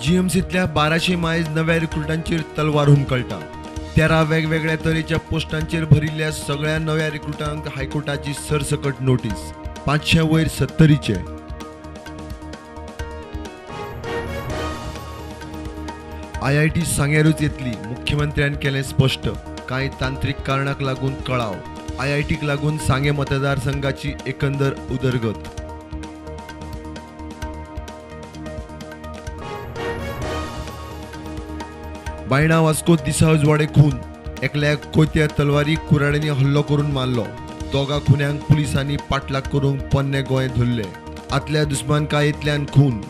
जीएमसींतल्या 1200 मायज नव्या रिक्रुटांचेर तलवार हुमकळटा. 13 वेगवेगळ्या तरेच्या पोस्टांचेर भरिल्ल्या सगळ्या नव्या रिक्रुटांक हायकोर्टाची सरसकट नोटीस. 500 वयर 70चे. आयआयटी सांग्यारूच येतली, मुख्यमंत्र्यान केलें स्पश्ट. कांय तांत्रीक कारणाक लागून कळाव. आयआयटीक लागून सांगें मतदारसंघाची एकंदर उदरगत. बायणा वास्को दिसा उजवाडे खून. एकल्याक कोयत्या तलवारी कुराड्यांनी हल्लो करून मारलो. दोगा खुन्यांक पुलिसांनी पाठलाग करूंक पोन्ने गोंय धरले. आतल्या दुस्मानकायेंतल्यान खून.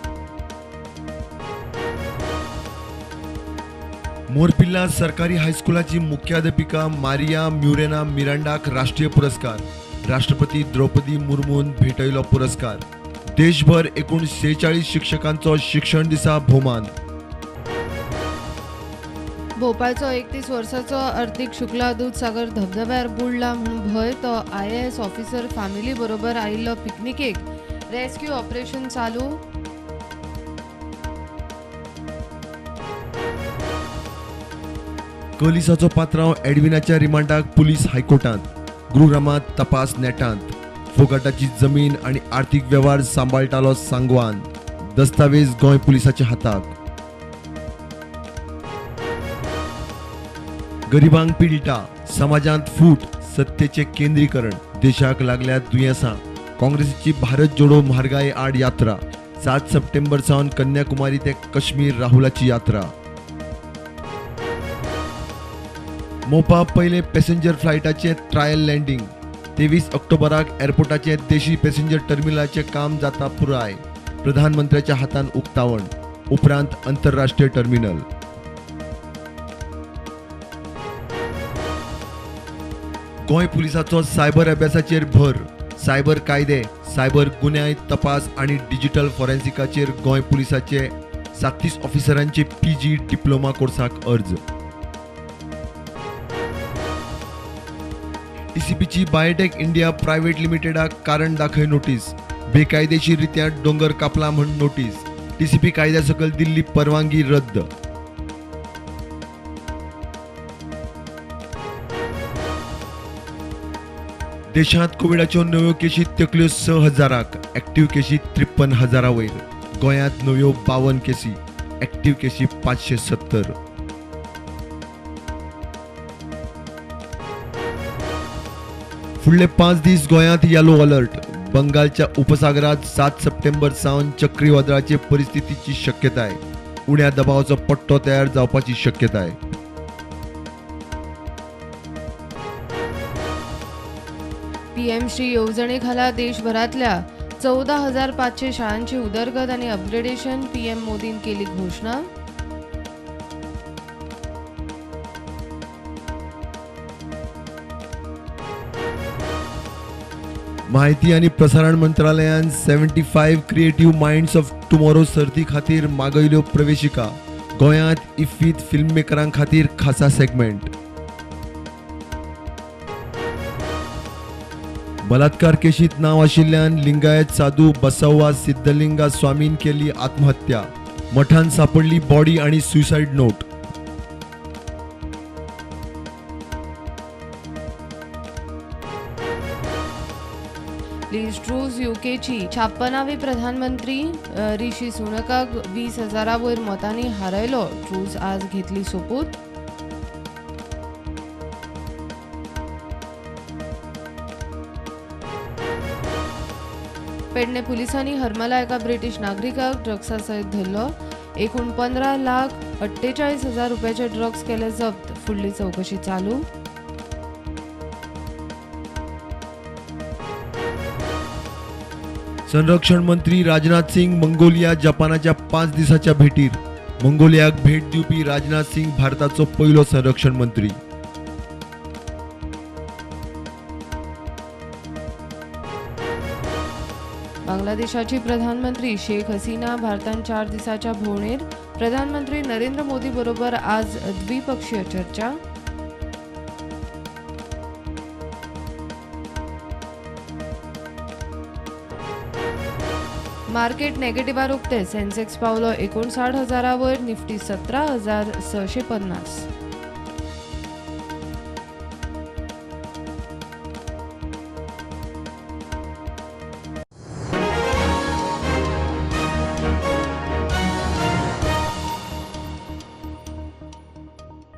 मोरपिल्ला सरकारी हायस्कुलाची मुख्याध्यापिका मारिया म्युरेना मिरांडाक राष्ट्रीय पुरस्कार. राष्ट्रपती द्रौपदी मुर्मून भेटयलो पुरस्कार. देशभर एकूण 46 शिक्षकांचो शिक्षण दिसा भोवमान. भोपाळचो 31 वर्साचो अर्थिक शुक्ला दूधसागर धबधब्यार बुडला म्हूण भंय. तो IAS officer family बरोबर आयिल्लो पिकनिकेक. रेस्क्यू ऑपरेशन चालू. कलिसाचो पात्रांव एडविनाच्या रिमांडाक पुलीस हायकोर्टांत. गुरुग्रामांत तपास नेटांत. फोगाटाची जमीन आनी आर्थीक वेव्हार सांबाळटालो सांगवान. दस्तावेज गोंय पुलिसाच्या हाताक. गरिबांक पिळटा, समाजांत फूट, सत्तेचें केंद्रीकरण, देशाक लागल्या दुयेंसां. काँग्रेसीची भारत जोडो म्हारगाये आड यात्रा. 7 सप्टेंबर सावन कन्याकुमारी ते काश्मीर राहुलाची यात्रा. मोपा पयले पॅसेंजर फ्लायटाचें ट्रायल लँडींग. 23 ऑक्टोबराक एअरपोर्टाचें देशी पॅसेंजर टर्मिनलाचें काम जाता पुराय. प्रधानमंत्र्याच्या हातान उक्तावण. उपरांत अंतरराष्ट्रीय टर्मिनल. गोंय पुलिसाचो सायबर अभ्यासाचेर भर. सायबर कायदे, सायबर गुन्यांव तपास आनी डिजिटल फॉरेन्सिकाचेर गोंय पुलिसाचे 37 ऑफिसरांचे PG diploma कोर्साक अर्ज. टीसीपीची बायोटेक इंडिया प्रायव्हेट लिमिटेडाक कारण दाखय नोटीस. बेकायदेशीर रित्या डोंगर कापला म्हूण नोटीस. टीसीपी कायद्या सकयल दिल्ली परवानगी रद्द. देशांत कोविडाच्यो नव्यो केशी तेकल्यो 6000, एक्टिव्ह केशी 53,000 वयर. गोंयांत नव्यो 52 केसी, एक्टिव्ह केशी 570. फुडले 5 दीस गोंयांत येलो अलर्ट. बंगालच्या उपसागरात 7 सप्टेंबर सावन चक्रीवादळाचे परिस्थितीची शक्यताय. उण्या दबावाचो पट्टो तयार जावपाची शक्यताय. पीएम श्री येवजणे खाला देशभरातल्या 14,500 शाळांची उदरगत आणि अपग्रेडेशन. पीएम मोदीन केली घोषणा. माहिती आणि प्रसारण मंत्रालयान 75 क्रिएटिव्ह माइंड्स ऑफ टुमॉरो सर्ती खातीर मागयल्यो प्रवेशिका. गोंयांत इफ्फीत फिल्ममेकरां खातीर खासा सेगमेंट. बलात्कार केशीत नांव आशिल्ल्यान लिंगायत साधू बसव्वा सिद्धलिंगा स्वामीन केली आत्महत्या. मठान सापडली बॉडी आणि सुसाइड नोट. लिझ ट्रूस युकेची 56वी प्रधानमंत्री ऋषी सुनकाक 20,000 वयर मतांनी हारयलो. ट्रूस आज घेतली सोपूत. पेडणे पुलिसांनी हरमला एका ब्रिटीश नागरिकाक ड्रग्सा सयत धरलो. एकूण 15,48,000 रुपयाचे ड्रग्स केले जप्त. फुडली चवकशी चालू. संरक्षण मंत्री राजनाथ सिंग मंगोलिया जपानाच्या 5 दिसाच्या भेटीर. मंगोलियाक भेट दिवपी राजनाथ सिंग भारताचो पयलो संरक्षण मंत्री. बांगलादेशाची प्रधानमंत्री शेख हसीना भारतान 4 दिसाच्या भोंवडेर. प्रधानमंत्री नरेंद्र मोदी बरोबर आज द्विपक्षीय चर्चा. मार्केट नेगेटिव्हार उक्ते. सेन्सेक्स पावलो 59 हजारा वयर, निफ्टी 17,650.